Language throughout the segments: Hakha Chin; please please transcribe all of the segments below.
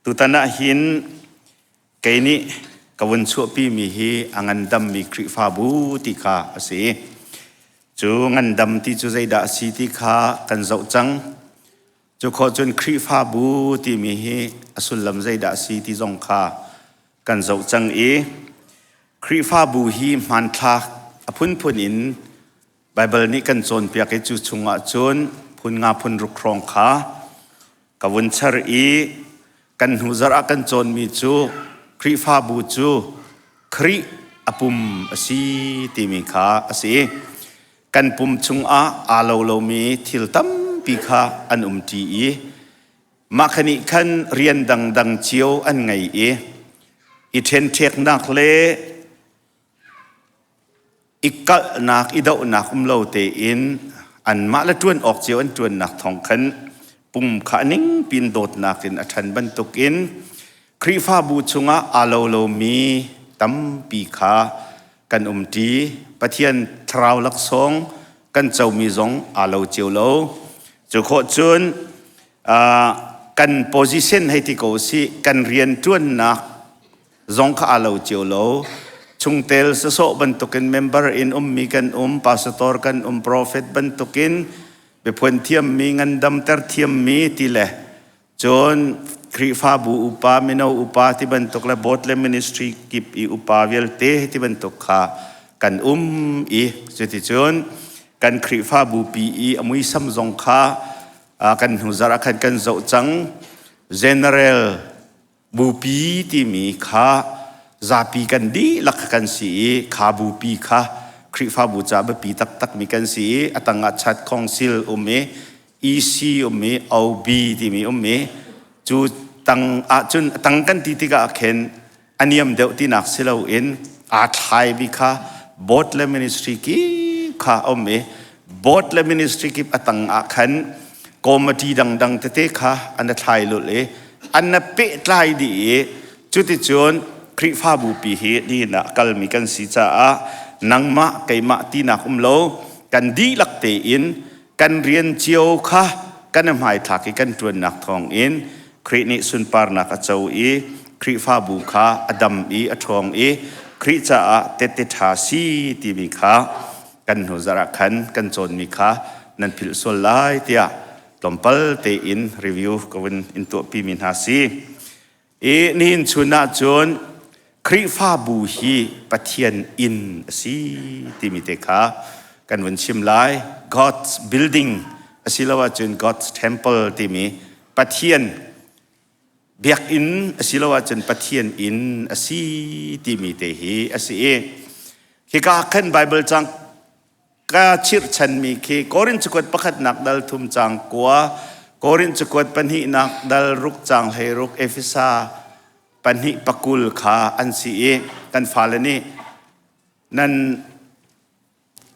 Tutan ah hin kei nih ka vun chuahpimi hi a ngandammi Khrihfabu ti kha a si. Cu ngandam ti cu zeidah a si ti kha kan zoh cang. Cu khawh cun Khrihfabu timi hi a sullam zeidah a si ti zong kha kan zoh cang i Khrihfabu hi hmanthlak a phunphun in Baibal nih kan cawnpiak i cu chungah cun phun nga phun ruk hrawng kha ka vun char i kan hnu zarh ah kan cawnmi cu Khrihfabu cu Khrih a pum a si timi kha a si. Kan pum chungah aa lo lomi thil tampi kha an umṭi i mah kha nih khan rian dangdang cio an ngei i i ṭhenṭheknak le i kalhnak i dohnak um lo tein anmah le ṭuan awk cio an ṭuannak thawng khan pum kha a ning pin dawtnak in a ṭhan bantukin Khrihfabu chungah aa lo lomi tampi kha kan umṭi. Pathian thlarau laksawng kan comi zong aa lo cio lo. Cu khawh cun kan position hei ti ko sih, kan rian ṭuannak zong kha aa lo cio lo. Chungtel sasawh bantukin member in ummi kan um, pastor kan um, prophet bantukin biaphuan thiammi, ngandamter thiammi ti le cun Khrihfabu upa, mino upa ti bantuk le board le ministry kip i upa vialte ti bantuk kha kan um i cuticun kan Khrihfabu pi i a muisam zong kha kan hnu zarh ah khan kan zoh cang. General Bupi timi kha zapi kan dihlak kha kan si i kha bupi kha Khrihfabu caah biapi taktakmi kan si i a tangah chat council um i EC um i OB timi um i cu tang ahcun a tang kan ti tikah khin a niam deuh tinak si loin aa thlaimi kha board le ministry kip kha a um i board le ministry kip a tang ah khan committee dangdang tete kha an thlai lulh i an na pehtlai dih i cuticun Khrihfabu pi hi nihin ah kalmi kan si caah nangmah keimah tinak um lo kan dihlak tein kan rian cio kha kan i hmaithlak i kan ṭuannak thawngin Khrih nih sunparnak a co i Khrihfabu kha a dam i a ṭhawng i Khrih caah tehte ṭha si timi kha kan hnu zarh ah khan kan cawnmi kha nan philh sual lai tiah tlawmpal tein review ka vun in tuahpimi hna si. I nihin chun ah cun Khrihfabu hi Pathian inn a si timi te kha kan vun chim lai. God's building asiloah cun God's temple timi Pathian biakinn asiloah cun Pathian inn a si timi te hi a si i hika khan Bible cang ka chirhchanmi khi Korin cakuat pakhatnak dal thum cang kua, Korin cakuat pahnihnak dal ruk cang 16, Efesa pahnih pakul kha an si i kan fale nih nan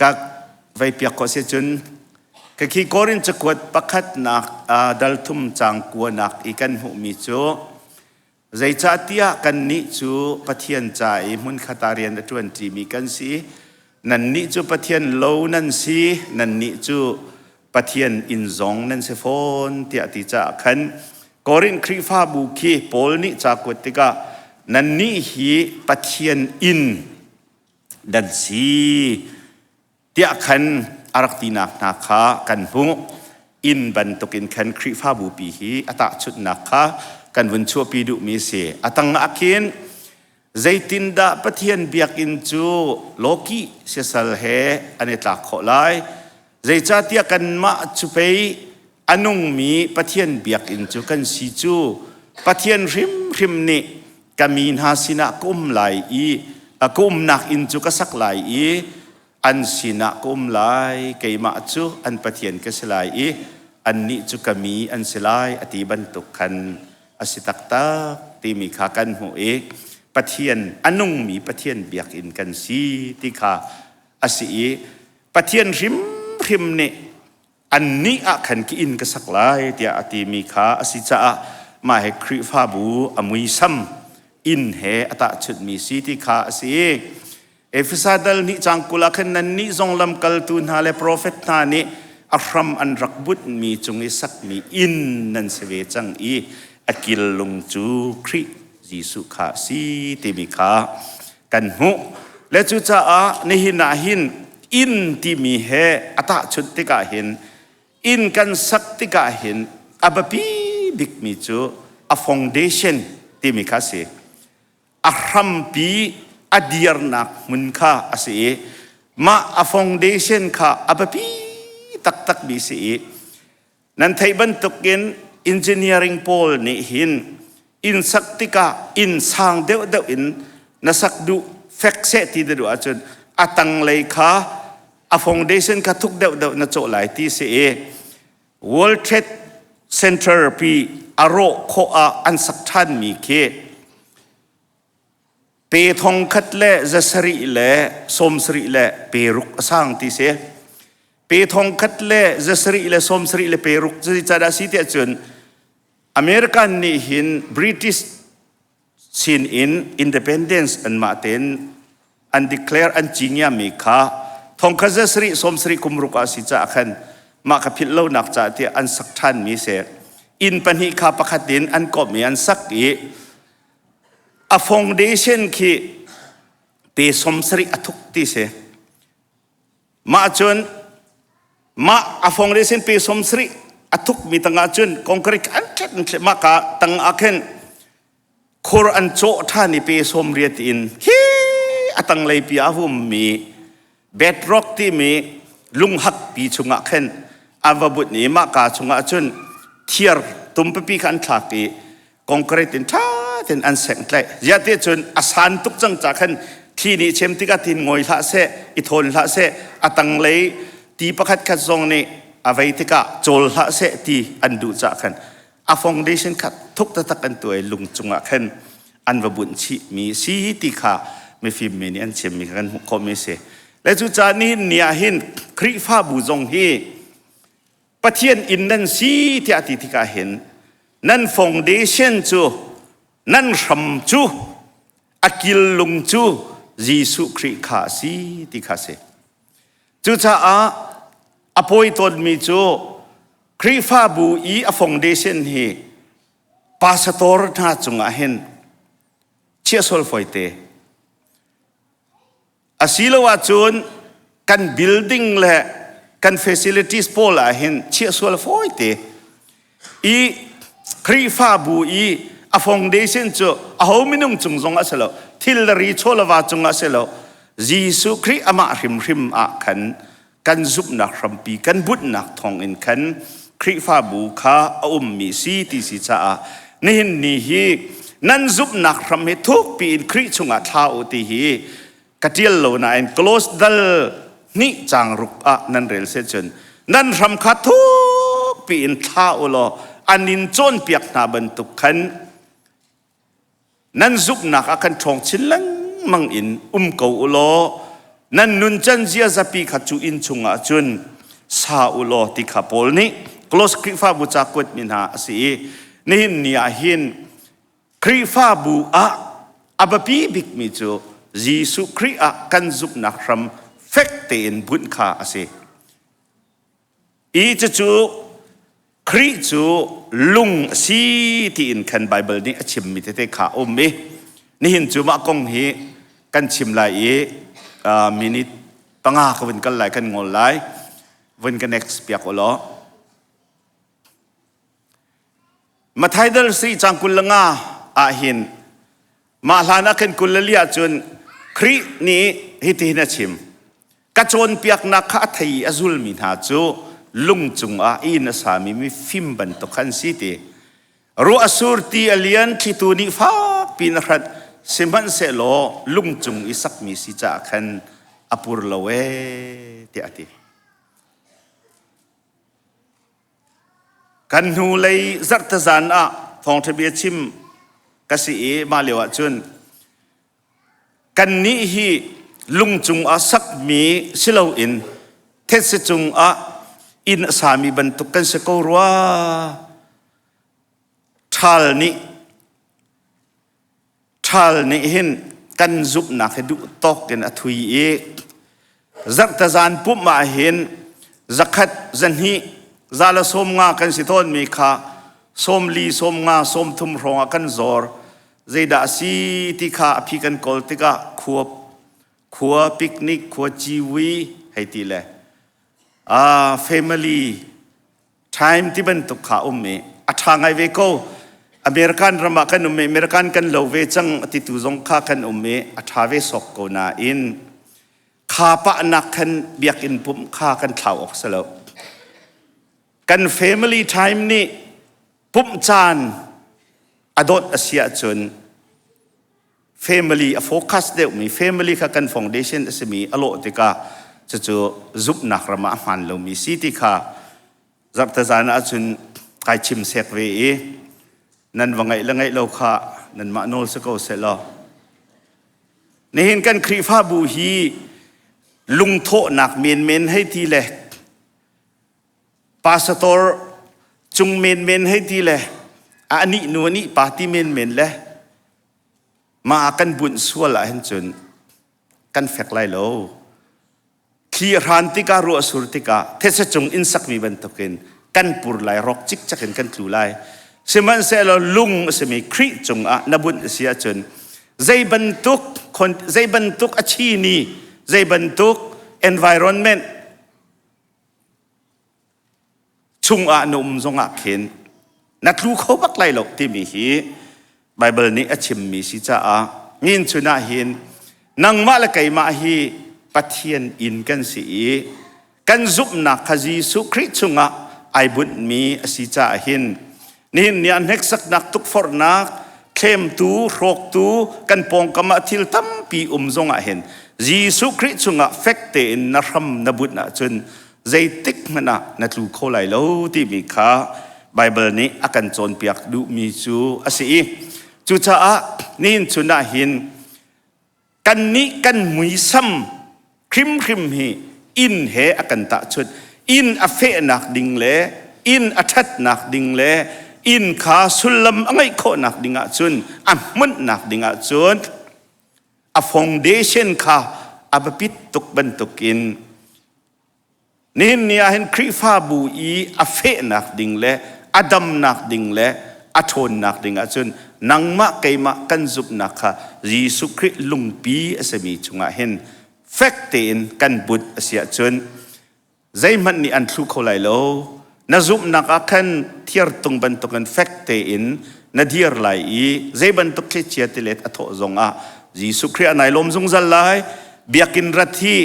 Ka vei piak khawh si cun ka khi Korin cakuat pakhatnak dal thum cang kuanak i kan hmuhmi cu zeicahtiah kannih cu Pathian ca i hmunkhat ah rian a ṭuanṭimi kan si. Nannih cu Pathian lo nan si, nannih cu Pathian inn zong nan si fawn tiah ti caah khan Korin Khrihfabu khi Paul nih ca kuat tikah nannih hi Pathian inn dan si tiah khan a rak tinak hna kha kan hmuh. Inn bantukin khan Khrihfabu pi hi a tahchunhnak kha kan vun chuahpi duhmi a si. A tang ah khin zeitindah Pathian biakinn cu lawkih siasal he an i tlak khawh lai? Zeicahtiah kanmah cu pei a nungmi Pathian biakinn cu kan si cu. Pathian hrimhrim nih ka mi hna sinah ka um lai i ka umnak inn cu ka sak lai i an sinah ka um lai, keimah cu an Pathian ka si lai i annih cu ka mi an si lai a ti bantuk khan a si taktak timi kha kan hmuh i Pathian a nungmi Pathian biakinn kan si ti kha a si i Pathian hrimhrim nih annih ah khan ka inn ka sak lai tiah a timi kha a si caah mah he Khrihfabu a muisam inn he a tahchunhmi si ti kha a si. Efesa dal nih cang 20 ah khan nannih zong lamkaltu hna le profet hna nih a hram an rak bunhmi cung i sakmi inn nan si ve cang i. a kil lung cu Khrih Jesuh kha a si timi kha kan hmuh. Le cucaah nihin ah hin inn timi he a tahchunh tikah hin inn kan sak tikah hin a biapi bikmi cu a foundation timi kha a si. A hrampi a dirnak hmun kha a si i mah a foundation kha a biapi taktakmi si i Nan theih bantukin engineering pawl nih hin inn sak tikah inn sang deuhdeuh in na sak duh fek seh ti na duh ahcun a tanglei kha a foundation kha thuk deuhdeuh na cawh lai ti si i World Trade Center pi a rawh khawh ah an sak ṭhanmi khi pe thong khat le zasarih le sawmsarih le pe ruk a sang ti si. Pe thong khat le zasarih le sawmsarih le pe ruk zeicahdah si tiah cun American nih hin British sin in independence anmah tein an declare an cingiami kha thongkhat zasarih sawmsarih kum ruk ah si caah khan mah kha philh lonak caah tiah an sak ṭhanmi si. Inn pahnih kha pakhat in an komh i an sak i A foundation khi pe 70 a thuk ti si. Mah cun mah a foundation pe 70 a thuk mi tangah cun concrete an ṭhet an ṭhet mah ka tang ah khin khur an cawh ṭhan i pe 80 in khi a tanglei pi a hum mi bedrock timi lunghak pi chungah khin an va but i mah ka chungah cun thiar tumpipi kha an thlak i concrete in ṭha tein an sengh tlaih. Ziah ti cun a san tuk cang ca khan thli nih chem tikah tin ngawi hlah seh, i thawn hlah seh, a tanglei ti pakhat khat zong nih a vei tikah cawl hlah seh ti an duh cah khan a foundation kha thuk taktak an tuai lung cungah khan an va bunh chih mi si ti kha mifim mi nih an chim mi kha kan hmuh khawh mi si. Le cucaah nihin ni ah hin Khrihfabu zong hi Pathian inn nan si tiah ti tikah hin nan foundation cu nan hram cu a kil lung cu Jesuh Khrih kha a si ti kha a si. Cucaah a pawi tawnmi cu Khrihfabu i a foundation hi pastor hna cungah hin chiah sual fawite. Asilo ahcun kan building le kan facilities pawl ah hin chiah sual fawi te. I Khrihfabu i a foundation cu aho minung cung zong a si lo, thilri chawlava cung ah si lo. Jesuh Khrih amah hrimhrim ah khan kan zumhnak hrampi kan bunhnak thawngin khan Khrihfabu kha a ummi si ti si caah nihin ni hi nan zumhnak hram hi thukpi in Khrih chungah thla u ti hi ka ṭial lo nain close dal hnih caang ruk ah nan rel se cun nan hram kha thukpi in thla u law an in cawnpiak hna bantuk khan Nan zumhnak ah kan ṭhawng chin lengmang in um ko u law nan nuncan ziazapi kha cu inn chungah cun sa u law ti kha Paul nih Kolos Khrihfabu ca kuatmi hna a si i nihin ni ah hin Khrihfabu ah a biapi bikmi cu Jesuh Khrih ah kan zumhnak hram fek tein bunh kha a si. I cucu Khrih cu lung a si tiin khan Baibal nih a chimmi tete kha a um i nihin cu mah kong hi kan chim lai i minute panga ka vun kal lai kan ngol lai vun ka next piak u law Matthai dal si cang 25 ah hin mah hlan ah khan 24 ah cun Khrih nih hitihin a chim Ka cawnpiaknak kha a thei i a zulmi hna cu lung cungah inn a sami mifim bantuk kha an si ti. Ruah a sur ti a lian, thlitu nih fakpi in a hranh, sihmanhsehlaw lung cung i sakmi si caah khan a pur lo ee, tiah a ti. Kan hnulei zarhtezan ah thawngṭha bia chim ka si i mah lio ah cun Kannih hi lung cungah sakmi si loin thetse cungah inn a sami bantuk kan si ko rua. Ṭhal nih ṭhal nih hin kan zumhnak hi duh tawk in a thui i zarhtezan pumh ah hin zakhat zahnih za le sawm nga kan si tawnmi kha. Sawmli, 50, 30 hrawng ah kan zor. Zeidah a si ti kha a phi kan kawl tikah khua khua picnic, khua ciwi hei ti le family time ti bantuk kha um i a ṭha ngai ve ko. American ram ah kan um i American kan lo ve cang ti tu zong kha kan um i a ṭha ve sawk ko nain kha pahnak khan biakinn pumh kha kan thlau awk si lo. Kan family time nih pumh caan a dawt a si ahcun family a focus deuhmi family kha kan foundation a simi a lawh tikah cucu zumhnak ram ah a hmaan lomi si ti kha zarhtazan ahcun kai chim sek ve i nan va ngaih le ngaih lo kha nanmah nawl si ko seh law nihin kan Khrihfabu hi lungthawhnak menmen hei ti le pastor cung menmen hei ti le a nih nu a nih pa ti menmen le mah kan bunh sual ah hin cun kan fek lai lo. Thli a hran tikah, ruah a sur tikah thetse cung inn sakmi bantukin kan pur lai, rawk cikcek in kan tlu lai. Sihmanhsehlaw lung a simi Khrih cungah na bunh a si ahcun zei bantuk zei bantuk a chini, zei bantuk environment chungah na um zongah khin na tlu kho bak lai lo timi hi Bible nih a chimmi si caah ngin chun ah hin nangmah le keimah hi Pathian inn kan si i kan zumhnak kha Jesuh Khrih chungah ai bunhmi a si caah hin nihin ni ah hneksaknak tukforhnak thlemtu hrawktu kan pawngkam ah thil tampi um zongah hin Jesuh Khrih chungah fek tein na hram na bunh ahcun zeitik hmanh ah na tlu kho lai lo timi kha Baibal nih a kan cawnpiak duhmi cu a si i cucaah nihin chun ah hin kannih kan muisam hrimhrim hi inn he a kan tahchunh. Inn a fehnak ding le inn a ṭhatnak ding le inn kha sullam a ngeih khawhnak ding ahcun a hmunhnak ding ahcun a foundation kha a biapit tuk bantukin Nihin ni ah hin Khrihfabu i a fehnak ding le a damnak ding le a ṭhawnnak ding ahcun nangmah keimah kan zumhnak kha Jesuh Khrih lungpi a simi chungah hin fek tein kan but a si ahcun zeihmanh nih an thlu kho lai lo. Na zumhnak ah khan thiartung bantukin fek tein na dir lai i zei bantuk thlichia tilet a thawh zongah Jesuh Khrih ah nai lawm zungzal lai. Biakinn rat hi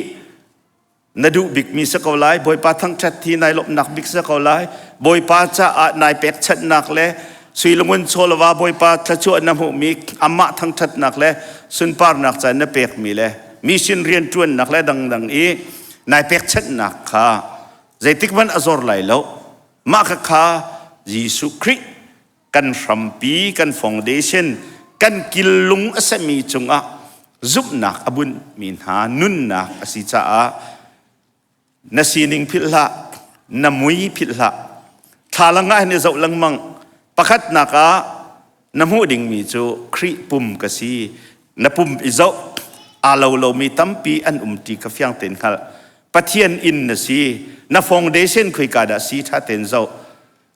na duh bikmi si ko lai. Bawipa thangṭhat hi nai lawmhnak bik si ko lai. Bawipa caah nai pekchanhnak le sui lungun chawlva Bawipa thluachuah na hmuhmi amah thangṭhatnak le sunparnak ca na pekmi le mission rianṭuannak le dangdang i nai pekchanhnak kha zeitik hmanh a zor lai lo. Mah kha Jesuh Khrih kan hrampi, kan foundation, kan killung a semi cungah zumhnak a bunhmi hna nunnak a si caah na sining philh hlah, na mui philh hlah. Thlalang ah hin i zoh lengmang. Pakhatnak ah na hmuh dingmi cu Khrih pum ka si. Na pum i zoh aa lo lomi tampi an um ti kha fiang tein hngalh. Pathian inn na si. Na foundation khoika dah si ṭha tein zoh.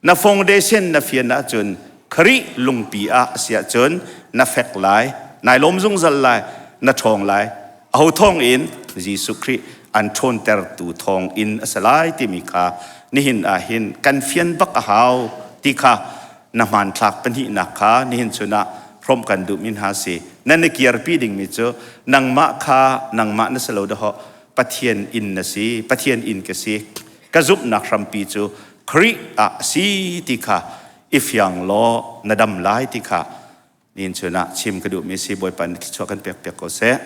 Na foundation na fian ahcun Khrih lungpi ah a si ahcun na fek lai, nai lawm zungzal lai, na ṭhawng lai. Aho thawng in? Jesuh Khrih an ṭhawntertu thawng in a si lai timi kha nihin ah hin kan fian bak a hau ti kha na hmanthlak pahnihnak kha nihin chun ah hrawmh kan duhmi hna si. Nan i kirpi dingmi cu nangmah kha nangmah na si lo dahawh Pathian inn na si, Pathian inn ka si. Ka zumhnak hrampi cu Khrih ah a si ti kha i fiang law na dam lai ti kha nin chun ah chim ka duhmi si. Bawipa nih thluachuah kan pek piak ko seh.